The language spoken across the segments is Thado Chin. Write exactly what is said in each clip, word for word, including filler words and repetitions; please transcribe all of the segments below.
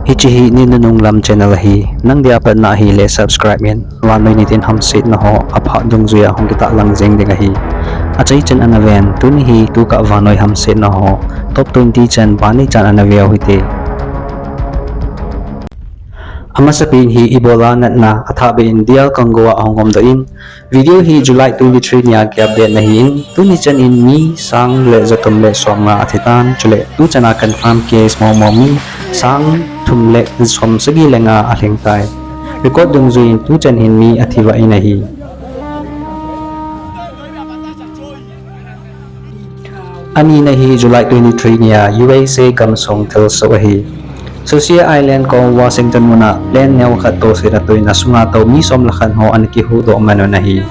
Hiche hi Ni Nunung Lam channel ahi. Nang dia patna ahile subscribe in. Vannoi nitin hamsetna ho aphah dungjuiya hung kitahlang jeng ding ahi. Achai chan ana ven, tuni hi tukah vannoi hamsetna ho top twenty chan bani chan ana veu hite. Amasapen hi Ebola natna athahbeh in D R Congo a ahung umdoh in, video hi July twenty-three nia ki update na ahin, tuni chan in mi sang le jathum le somnga athitan, chule tuchana confirm case momo mi sang thum le somsagi le nga alhingtai. Record dungjuiyin tuchan hin mi athi vah in ahi. Anina hi July twenty-three nia U S A gamsung thilsoh ahi. Sucia Island kong Washington muna plane neo khat tohse a toina sunga tou mi som le khat ho ana kihuhdoh man un ahi.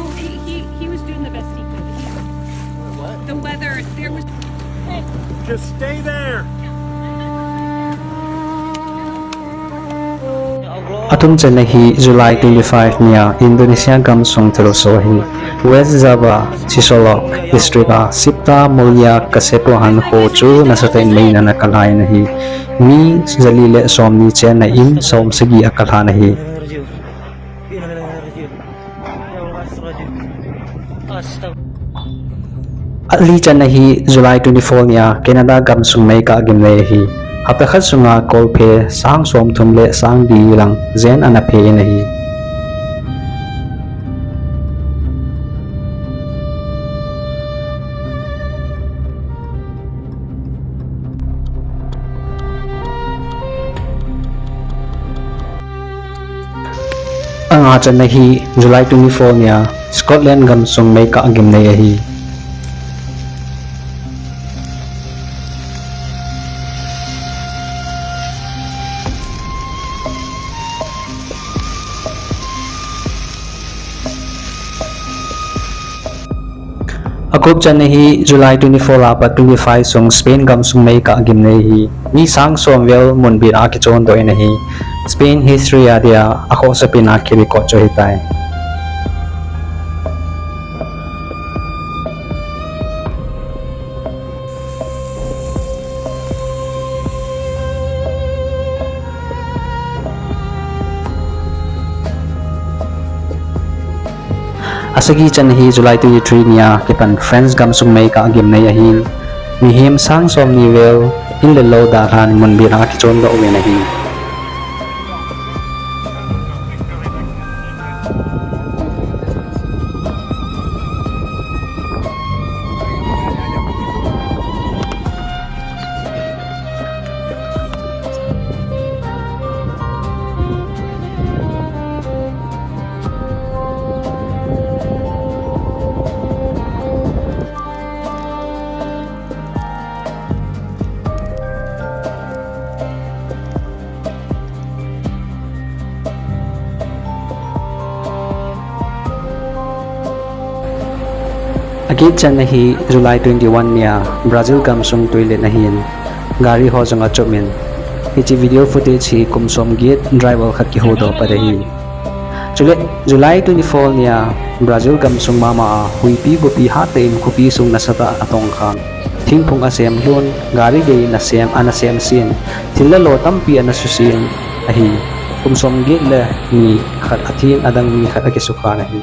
Athum channa hi July twenty-five nia Indonesia gamsung thilsoh ahi. West Java, Sisolok District a Cipta Mulia Kasepuhan kho chu nasatah in meiyin ana kalhan ahi. Mi jali le somni chenna in somsagi akalhan ahi. Athum channa hi July twenty-four nia Canada gamsung meikah gimnei ahi. Hapta khat sunga kolphe sang somthum le sang li lang jen ana phe in ahi. Anga channa hi July twenty-four nia Scotland gamsung meikah gimnei ahi. Agup channa hi July twenty-four apat twenty-five sung Spain gamsung meikah gimnei ahi. Mi sang som vel munbit a kichondoh in ahi. Spain history a dia akhohsapin a kirecord chu ahitai. Asagi channa hi July twenty-three nia kipan France gamsung meikah gimnei ahin. Mihem sang somni vel in le lou dalhan munbit a kichondoh uvin ahi. Aget channa hi July twenty-one nia Brazil gamsung toilet ahin, gari ho jong achop in. Hiche video footage hi kum somget driver khat kihuhdoh pat ahi. Chule July twenty-four nia Brazil gamsung mama a huipi gopi hattah in khopi sung nasatah a atongkhan. Thingphung asem lhon, gari gei nasem, ana semsen. Thil le lo tampi ana susen ahi. Kum somget le ni khat athin, adang mi khat akisukhan ahi.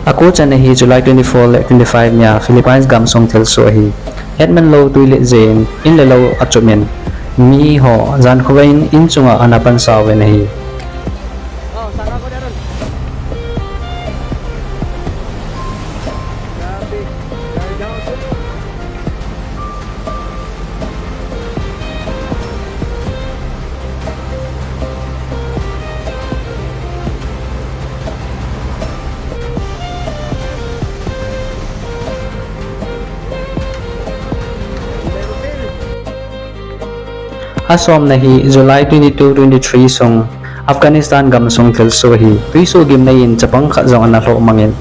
Ako channa hi July twenty-four le twenty-five nia Philippines gamsung thilsoh ahi. Hetman lou tui le jeh in, in le lou achop in, mi ho jan khovah in in chunga ana pansa uvin ahi. Asomna hi July twenty-two, twenty-three sung Afghanistan gamsung thilsoh ahi. Tuisuh gimnei in chapang khat jong ana lhoh mangin,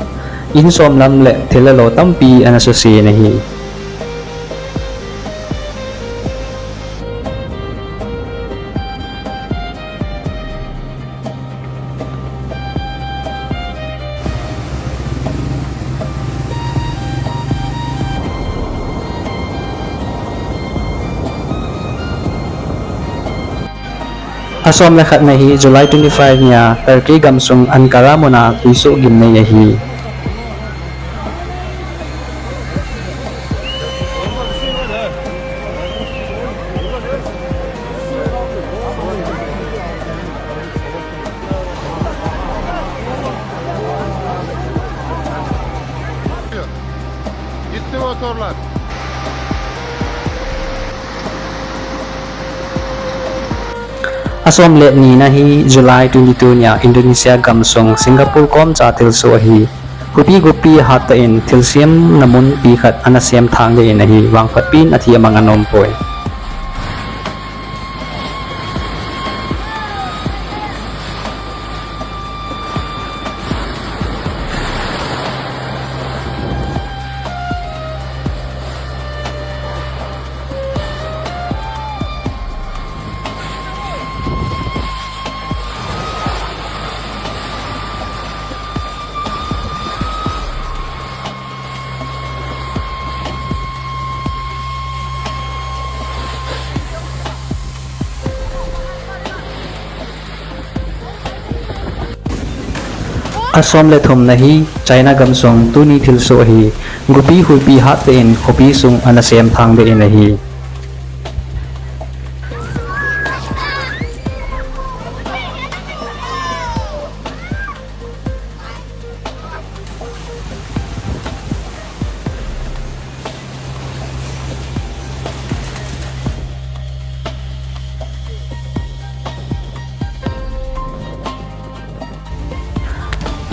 in som lam le thil le lo tampi ana susen ahi. Asom le khatna hi July twenty-five nia Turkey gamsung Ankara muna tuisuh gimnei ahi. Gitti motorlar. Asom le nina hi July twenty-two nia Indonesia gamsung Singapore komcha thilsoh ahi. Khopi gopi hattah in thilsemna munpi khat ana semthang deh in ahi, vangphatpi in athi amang anom poi. Asom le thumna hi China gamsung tuni thilsoh ahi. Gopi huipi hattah in khopi sung ana semthang deh in ahi.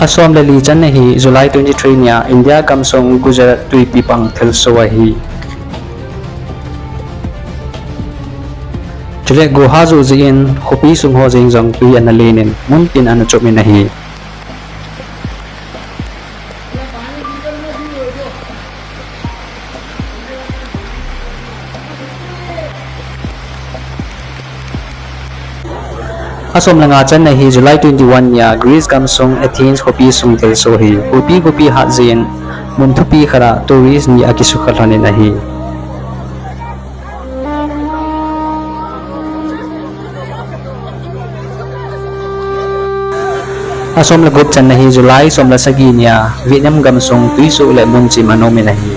Asom le li channa hi July twenty-three nia India gamsung Gujarat twipi pang thilsoh ahi. Chule goha joh jeh in khopi sung ho jeng jong twi ana len in muntin ana chop in ahi. Asom le nga channa hi July twenty-one nia Greece gamsung Athens khopi sung thilsoh ahi. Khopi gopi hat jeh in mun thupi khat a tourist ni akisukha lhon in ahi. Asom le gup channa hi July som le sagi nia Vietnam gamsung tuisuh le munchim ana um in ahi.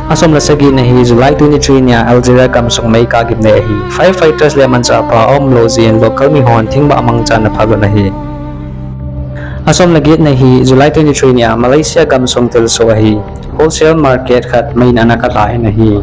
Asom le sagina hi July twenty-three nia Algeria gamsung mei kagimnei ahi. Firefighters le manchahpa aumlou jeh in local mihon thingba amangchan aphalon ahi. Asom le getna hi July twenty-three nia Malaysia gamsung thilsoh ahi. Wholesale market khat meiyin ana kalha in ahi.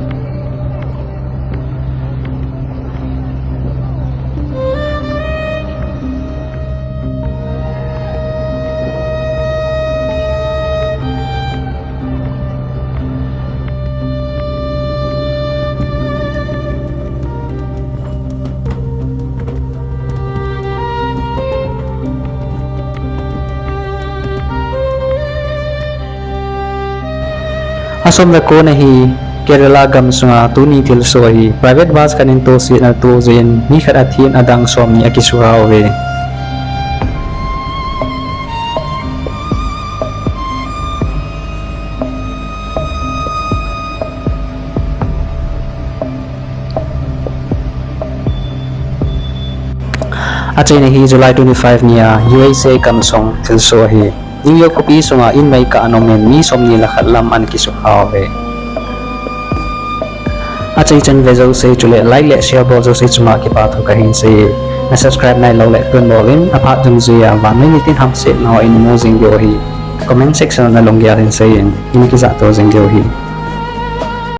Asom le kona hi Kerala gamsunga tuni thilsoh ahi. Private bus khat in tohsetna atoh jeh in mi khat athin adang somni akisukhauve. Achaina hi July twenty-five nia U S A gamsung thilsoh ahi. New York khopi sunga in mei kah ana um in mi somni le khat lam ana kisukhauve. Achaichan ve jouse chule like le share bol jouse chunga kipathu kahin sei. Na subscribe nailou le tun bol in, aphat dungjuiya vannoi nitin hamsetna ho in mu jing diu ahi. Comment section a nalunggel in seiyin, in kijahto jing diu ahi.